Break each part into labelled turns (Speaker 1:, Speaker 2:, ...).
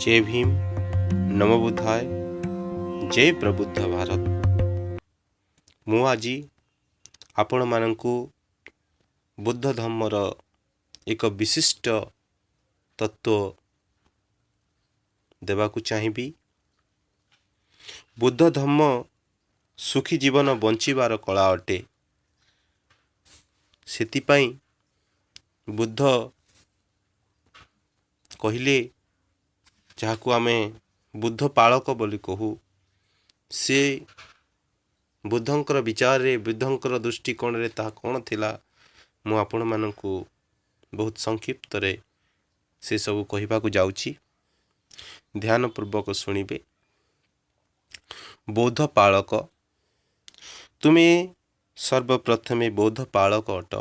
Speaker 1: ଜୟ ଭୀମ, ନମୋ ବୁଦ୍ଧାୟ, ଜୟ ପ୍ରବୁଦ୍ଧ ଭାରତ। ମୁଁ ଆଜି ଆପଣମାନଙ୍କୁ ବୁଦ୍ଧ ଧର୍ମର ଏକ ବିଶିଷ୍ଟ ତତ୍ତ୍ୱ ଦେବାକୁ ଚାହିଁବି। ବୁଦ୍ଧ ଧର୍ମ ସୁଖୀ ଜୀବନ ବଞ୍ଚିବାର କଳା ଅଟେ। ସେଥିପାଇଁ ବୁଦ୍ଧ କହିଲେ, ଯାହାକୁ ଆମେ ବୁଦ୍ଧ ପାଳକ ବୋଲି କହୁ, ସେ ବୁଦ୍ଧଙ୍କର ବିଚାରରେ, ବୁଦ୍ଧଙ୍କର ଦୃଷ୍ଟିକୋଣରେ ତାହା କ'ଣ ଥିଲା, ମୁଁ ଆପଣମାନଙ୍କୁ ବହୁତ ସଂକ୍ଷିପ୍ତରେ ସେସବୁ କହିବାକୁ ଯାଉଛି। ଧ୍ୟାନପୂର୍ବକ ଶୁଣିବେ। ବୌଦ୍ଧ ପାଳକ। ତୁମେ ସର୍ବପ୍ରଥମେ ବୌଦ୍ଧ ପାଳକ ଅଟ।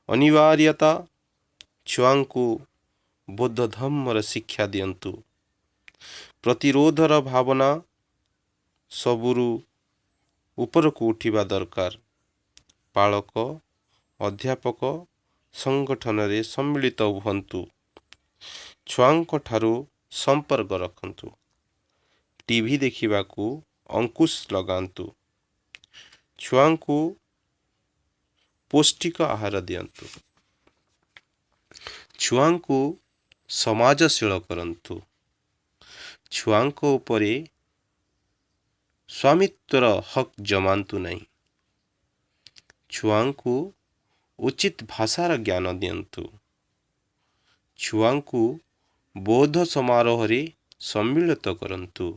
Speaker 1: ଅନିବାର୍ଯ୍ୟତା ଛୁଆଙ୍କୁ ବୌଦ୍ଧ ଧର୍ମର ଶିକ୍ଷା ଦିଅନ୍ତୁ। ପ୍ରତିରୋଧର ଭାବନା ସବୁରୁ ଉପରକୁ ଉଠିବା ଦରକାର। ପାଳକ, ଅଧ୍ୟାପକ ସଂଗଠନରେ ସମ୍ମିଳିତ ହୁଅନ୍ତୁ। ଛୁଆଙ୍କ ଠାରୁ ସମ୍ପର୍କ ରଖନ୍ତୁ। ଟିଭି ଦେଖିବାକୁ ଅଙ୍କୁଶ ଲଗାନ୍ତୁ। ଛୁଆଙ୍କୁ ପୌଷ୍ଟିକ ଆହାର ଦିଅନ୍ତୁ। ଛୁଆଙ୍କୁ ସମାଜଶୀଳ କରନ୍ତୁ। ଛୁଆଙ୍କ ଉପରେ ସ୍ୱାମିତ୍ୱର ହକ୍ ଜମାନ୍ତୁ ନାହିଁ। ଛୁଆଙ୍କୁ ଉଚିତ ଭାଷାର ଜ୍ଞାନ ଦିଅନ୍ତୁ। ଛୁଆଙ୍କୁ ବୌଦ୍ଧ ସମାରୋହରେ ସମ୍ମିଳିତ କରନ୍ତୁ।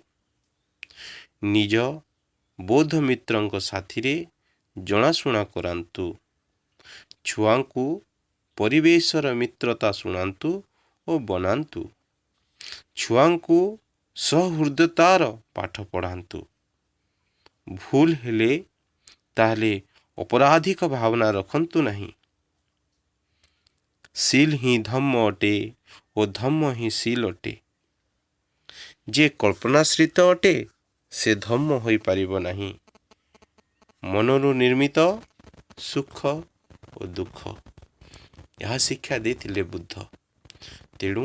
Speaker 1: ନିଜ ବୌଦ୍ଧ ମିତ୍ରଙ୍କ ସାଥିରେ ଜଣାଶୁଣା କରାନ୍ତୁ। ଛୁଆଙ୍କୁ ପରିବେଶର ମିତ୍ରତା ଶୁଣାନ୍ତୁ ଓ ବନାନ୍ତୁ। ଛୁଆଙ୍କୁ ସହୃଦୟତାର ପାଠ ପଢ଼ାନ୍ତୁ। ଭୁଲ ହେଲେ ତାହେଲେ ଅପରାଧିକ ଭାବନା ରଖନ୍ତୁ ନାହିଁ। ଶୀଲ ହିଁ ଧମ୍ମ ଅଟେ ଓ ଧମ୍ମ ହିଁ ଶୀଲ ଅଟେ। ଯେ କଳ୍ପନାଶ୍ରିତ ଅଟେ, ସେ ଧମ୍ମ ହୋଇପାରିବ ନାହିଁ। ମନରୁ ନିର୍ମିତ ସୁଖ ଓ ଦୁଃଖ, ଏହା ଶିକ୍ଷା ଦେଇଥିଲେ ବୁଦ୍ଧ। ତେଣୁ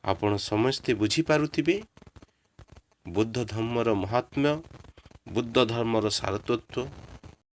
Speaker 1: ଆପଣ ସମସ୍ତେ ବୁଝିପାରୁଥିବେ ବୁଦ୍ଧ ଧର୍ମର ମହାତ୍ମ୍ୟ, ବୁଦ୍ଧ ଧର୍ମର ସାରତତ୍ଵ।